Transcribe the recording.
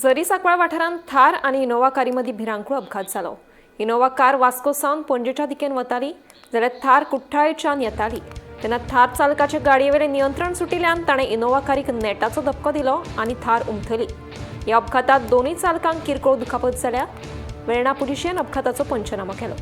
जरी सांकवाळ वाठारांत थार आनी इनोवा कारी मदीं भिरांकूळ अपघात जालो. इनोवा कार वास्को सावन पणजेच्या दिकेन वताली जाल्यार थार कुठ्ठाळेच्यान येताली. तेन्ना थार चालकाचे गाडयेवेलें नियंत्रण सुटिल्ल्यान ताणें इनोवा कारीक नेटाचो धपको दिलो आनी थार उमथली. ह्या अपघातात दोनूय चालकांक किरकोळ दुखापत जाल्या. वेर्णा पुलिशेन अपघाताचो पंचनामो केलो.